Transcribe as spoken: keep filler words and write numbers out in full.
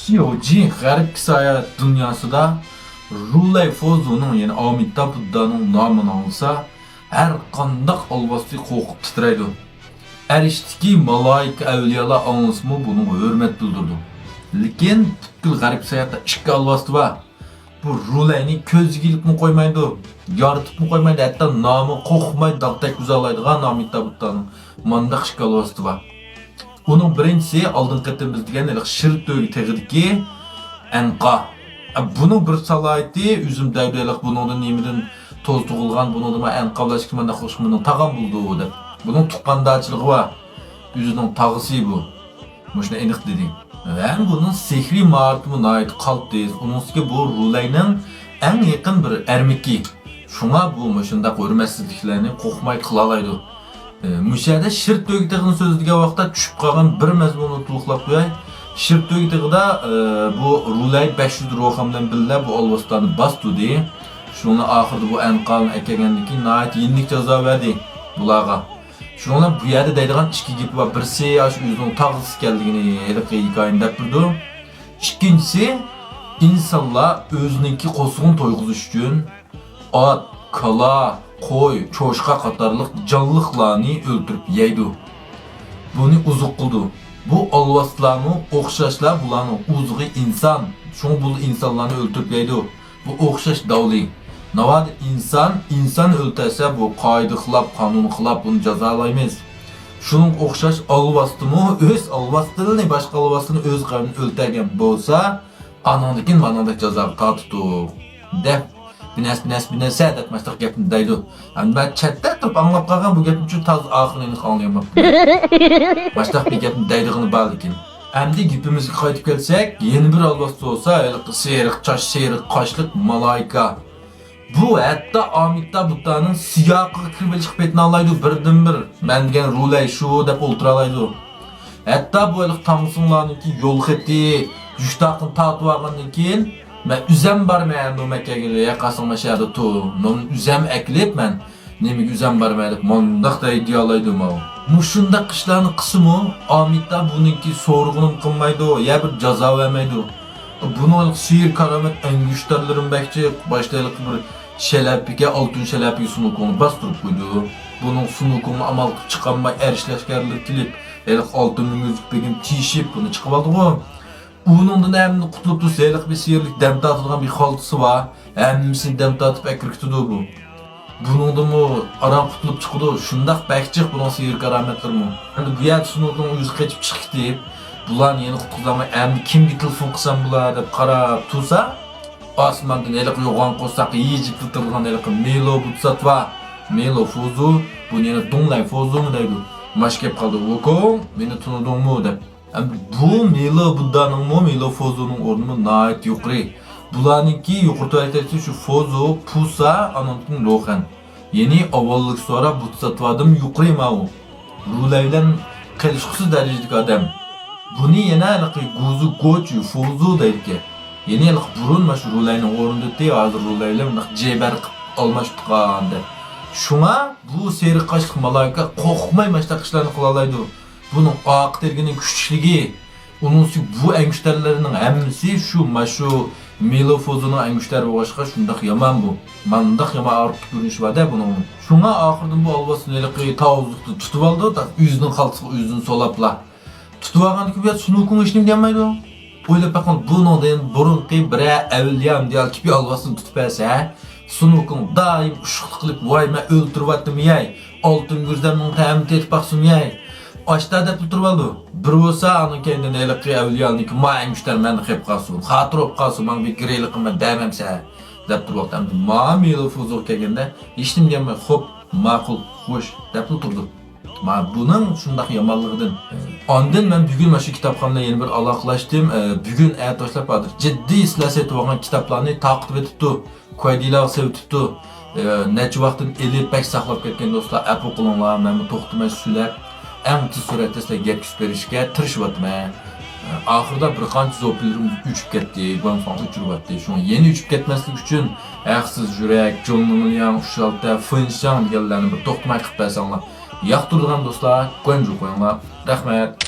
شياۋجى غەربكى ساياھەت دۇنياسىدا رۇلەي فوزۇنىڭ، يەنى ئامىتاب بۇددانىڭ نامىنى ئاڭلىسا، ھەر قانداق ئالۋاستى قورقۇپ تىترەيدۇ. ئەرشتىكى مالايىكە ئەۋلىيالار ئاڭلىسىمۇ بۇنىڭغا ھۆرمەت بىلدۈرىدۇ. لېكىن پۈتكۈل غەربكى ساياھەتتە ئىككى ئالۋاستى بار. بۇ رۇلەينى كۆزىگە ئىلىپمۇ قويمايدۇ، يارىتىپمۇ قويمايدۇ، ھەتتا نامى قوقماي داغ تەگكۈزەلەيدىغان ئامىتاب بۇددانىڭ مانداق ئىككى ئالۋاستى بار. ئۇنىڭ بىرىنچىسى ئالدىنقى قېتىم بىز دېگەن ھېلىقى شىر تۆگە تېغىدىكى ئەنقا. بۇنىڭ بىر سالاھىيىتى، ئۆزۈم دەيدۇ ھېلىقى بۇنىڭدىن نېمىدىن توز تۇغۇلغان، بۇنىڭدىن ئەنقا بىلەن ئىككى مانداق قىلىشقا مېنىڭ تاغام بولىدۇ دەپ. بۇنىڭ تۇغقاندارچىلىقى بار. ئۆزىنىڭ تاغىسى بۇ. مۇشۇنى ئېنىق دېدى. ھەم بۇنىڭ سېھرىي ماھارىتىمۇ ناھايىتى قالتىس. ئۇنىڭ ئۈستىگە بۇ رۇلەينىڭ ئەڭ يېقىن بىر ئەرمىكى. شۇڭا بۇ مۇشۇنداق ھۆرمەتسىزلىكلەرنى قورقماي قىلالايدۇ. ئى، مۇشۇ يەردە شىر تۆگە تېغىنى سۆزلىدىگەن ۋاقىتتا چۈشۈپ قالغان بىر مەزمۇننى تولۇقلاپ قوياي. شىر تۆگە تېغىدا، ئى، بۇ رۇلەي بەش يۈز روخان بىلەن بىللە بۇ ئالۋاستىلارنى باستۇردى. شۇنىڭ ئاخىرىدا بۇ ئەنقانى ئەكەلگەندىن كېيىن ناھايىتى يېنىك جازا بەردى بۇلارغا. شۇنىڭ بىلەن بۇ يەردە دەيدىغان ئىككى گېپى بار. بىرسى، ئاشۇ ئۆزىنىڭ تاغىسى ئىكەنلىكىنى ھېلىقى ھېكايىنى دەپ بېرىدۇ. ئىككىنچىسى، ئىنسانلار ئۆزىنىڭكى قورسىقىنى تويغۇزۇش ئۈچۈن ئات، كالا، قوي، چوشقا قاتارلىق جانلىقلارنى ئۆلتۈرۈپ يەيدۇ. بۇنى ئوزۇق قىلىدۇ. بۇ ئالۋاستىلارمۇ ئوخشاشلا بۇلارنىڭ ئوزۇقى ئىنسان. شۇڭا بۇ ئىنسانلارنى ئۆلتۈرۈپ يەيدۇ. بۇ ئوخشاش داۋلى. ناۋادا ئىنسان ئىنسان ئۆلتۈرسە، بۇ قائىدە خىلاپ، قانۇن خىلاپ، بۇنى جازالايمىز. شۇنىڭغا ئوخشاش ئالۋاستىمۇ ئۆز ئالۋاستىلىنى، باشقا ئالۋاستىنى ئۆز قەۋمىنى ئۆلتۈرگەن بولسا، ئانىڭدىن كېيىن مانىڭدەك جازاغا تارتىدۇ، دەپ، بىر نەرسە، بىر نەرسە، بىر نەرسە دەپ ماشتاق گەپنى دەيدۇ. ئەمدى مەن چەتتە تۇرۇپ ئاڭلاپ قالغان بۇ گەپنى شۇ تازا ئاخىرىنى ئېنىق ئاڭلىيالماپتىمەن. ماشتاق بىر گەپنى دەيدىغىنى بار لېكىن. ئەمدى گېپىمىزگە قايتىپ كەلسەك، يەنە بىر ئالۋاستى بولسا، ھېلىقى سېرىق چاچ، سېرىق قاشلىق مالايكا. بۇ ھەتتا ئامىتاب بۇددانىڭ سىياقىغا كىرىۋېلىشقا پېتىنالايدۇ بىردىنبىر. مەن دېگەن رۇلەي شۇ دەپ ئولتۇرالايدۇ. ھەتتا بۇ ھېلىقى تاڭسىڭلارنىڭكى يول خېتى، يۈك تاقىنى تارتىۋالغاندىن كېيىن، مەن ئۆزەم بارىمەن ئەمدى مەككەگە، ياقاسىڭ مەشەدە تۇر. مەن ئۆزەم ئەكېلىپ مەن نېمىگە ئۆزەم بارىمەن دەپ مۇنداق دەيدىيالايدۇ ماۋۇ. مۇشۇنداق ئىشلارنى قىلسىمۇ، ئامىتاب بۇنىڭكى سورىغىنىمۇ قىلمايدۇ، يا بىر جازا بەرمەيدۇ. بۇنىڭ سېھىر كارامەت ئەڭگۈشتەرلىرىمۇ بەك جىق، باشتا ھېلىقى بىر شەلەپىگە، ئالتۇن شەلەپىگە سۇنۇكۇڭنى باستۇرۇپ قويىدۇ. بۇنىڭ سۇنۇكۇڭنى ئامال قىلىپ چىقالماي ئەرش لەشكەرلىرى كېلىپ، ھېلىقى ئالتۇن مۈڭگۈزلۈك بېگىم تىيىشىپ بۇنى چىقىۋالدىغۇ. ئۇنىڭدىن ھەممىنى قۇتۇلۇپ تۇرسا، ھېلىقى بىر سېھىرلىك دەم تارتىدىغان بىر خالتىسى بار. ھەممىسىنى دەم تارتىپ ئەكىرىۋېتىدۇ بۇ. بۇنىڭدىنمۇ ئاران قۇتۇلۇپ چىقىدۇ. شۇنداق بەك جىق بۇنىڭ سېھىر كارامەتلىرىمۇ. ئەمدى بۇ يەردە سۇنۇكۇڭ ئۆزى قېچىپ چىقىپ كېتىپ، بۇلارنى يەنە قۇتقۇزالماي، ئەمدى كىمگە تېلېفون قىلسام بۇلار دەپ قاراپ تۇرسا، ئاسماندىن ھېلىقى يوغان قورساق يىجىپ تۇرغان ھېلىقى مېلو بۇتساتۋا، مېلو فوزۇ، بۇنى يەنە دۇڭلەي فوزۇمۇ دەيدۇ. ماش كەپ قالدى. ۋۇكۇڭ، مېنى تونۇدۇڭمۇ دەپ. ئەمدى بۇ مېلو بۇددانىڭمۇ، مېلو فوزۇنىڭ ئورنىمۇ ناھايىتى يۇقىرى. بۇلارنىڭكى يۇقىرى تۆۋەن تەرىپى شۇ فوزۇ، پۇسا، ئانىڭدىن كېيىن لوخەن. يەنى ئاۋۋاللىق سورا بۇتساتۋادىن يۇقىرى ماۋۇ. رۇلەي بىلەن قېلىشقۇسىز دەرىجىدىكى ئادەم. بۇنى يەنە ھېلىقى گۇزۇ گوچۇ فوزۇ دەيدىكەن. يەنى ھېلىقى بۇرۇن مانا شۇ رۇلەينىڭ ئورنىدا ئەتتى، ھازىر رۇلەي بىلەن مۇنداق جېبەر قىلىپ ئالماشتۇرغان دەپ. شۇڭا بۇ سېرىق قاشلىق مالايكا قورقماي مانا شۇنداق ئىشلارنى قىلالايدۇ. بۇنىڭ ئارقا تىرىكىنىڭ كۈچلۈكلۈكى، ئۇنىڭ ئۈستىگە بۇ ئەنگۈشتەرلەرنىڭ ھەممىسى شۇ، مانا شۇ مېلو فوزۇنىڭ ئەنگۈشتەر بولغاچقا شۇنداق يامان بۇ. مانداق يامان ئارقا كۆرۈنۈشى بار-دە بۇنىڭ. شۇڭا ئاخىرىدىن بۇ ئالۋاستىنى ھېلىقى تاۋۇزلۇقتا تۇتۇۋالىدۇ، تاق ئۆزىنىڭ خالتىسىغا ئۆزىنى سولاپلا. تۇتۇۋالغاندىن كېيىن بۇ يەردە سۇنۇكۇڭ ھېچنېمە دېيەلمەيدۇ. ئويلاپ بېقىڭ، بۇنىڭدىن بۇرۇنقى بىرەر ئەۋلىيا ئەمدىيا كىپى ئالۋاستىنى تۇتۇپ بەرسە، سۇنۇكۇڭ دائىم ئۇششۇقلۇق قىلىپ، ۋاي، مەن ئۆلتۈرۈۋەتتىم يەي، ئالتۇن گۈرزەمنىڭ تەمىنى تېتىپ باقسۇن يەي، ئاشتا دەپلا تۇرۇۋالىدۇ. بىر بولسا ئانىڭ كەينىدىن ھېلىقى ئەۋلىيانىڭكى ما ئەنگۈشتەر مەندە قېلىپ قالسۇن، خاتىرە بولۇپ قالسۇن، ماڭا بىر گىرەيلىك قىلما دەمەمسە دەپ تۇرۇۋاپتۇ. ئەمدى ما مېلو فوزۇغا كەلگەندە ھېچنېمە دېيەلمەي، خوپ، ماقۇل، خوش دەپلا تۇرىدۇ. ما بۇنىڭ شۇنداق يامانلىقىدىن. ئاندىن مەن بۈگۈن مانا شۇ كىتابخانا بىلەن يەنە بىر ئالاقىلەشتىم. ئە، بۈگۈن ئەتە باشلاپ ھازىر جىددىي سىلەر سېتىۋالغان كىتابلارنى تارقىتىۋېتىپتۇ، كويدىلارغا سېلىۋېتىپتۇ. ئە، نەچچە ۋاقىتتىن ئېلىپ بەك ساقلاپ كەتكەن دوستلار، ئەپۇ قىلىڭلار، مەنمۇ توختىماي سۈرەپ، ئەڭ تېز سۈرئەتتە سىلەرگە يەتكۈزۈپ بېرىشكە تىرىشىۋاتىمەن. ئە، ئاخىرىدا بىر قانچە زوپىلىرىم ئۆچۈپ كەتتى، گۇەنفاڭ ئۆچۈرۈۋەتتى. شۇڭا يەنە ئۆچۈپ كەتمەسلىك ئۈچۈن ھەقسىز يۈرەك، جون لېڭلياڭ، ئۈچ ئالتە، فېنشياڭ دېگەنلەرنى بىر توختىماي قىلىپ بەرسەڭلار. ياقتۇرىدىغان دوستلار گۇەنجۇ قويۇڭلار. رەھمەت.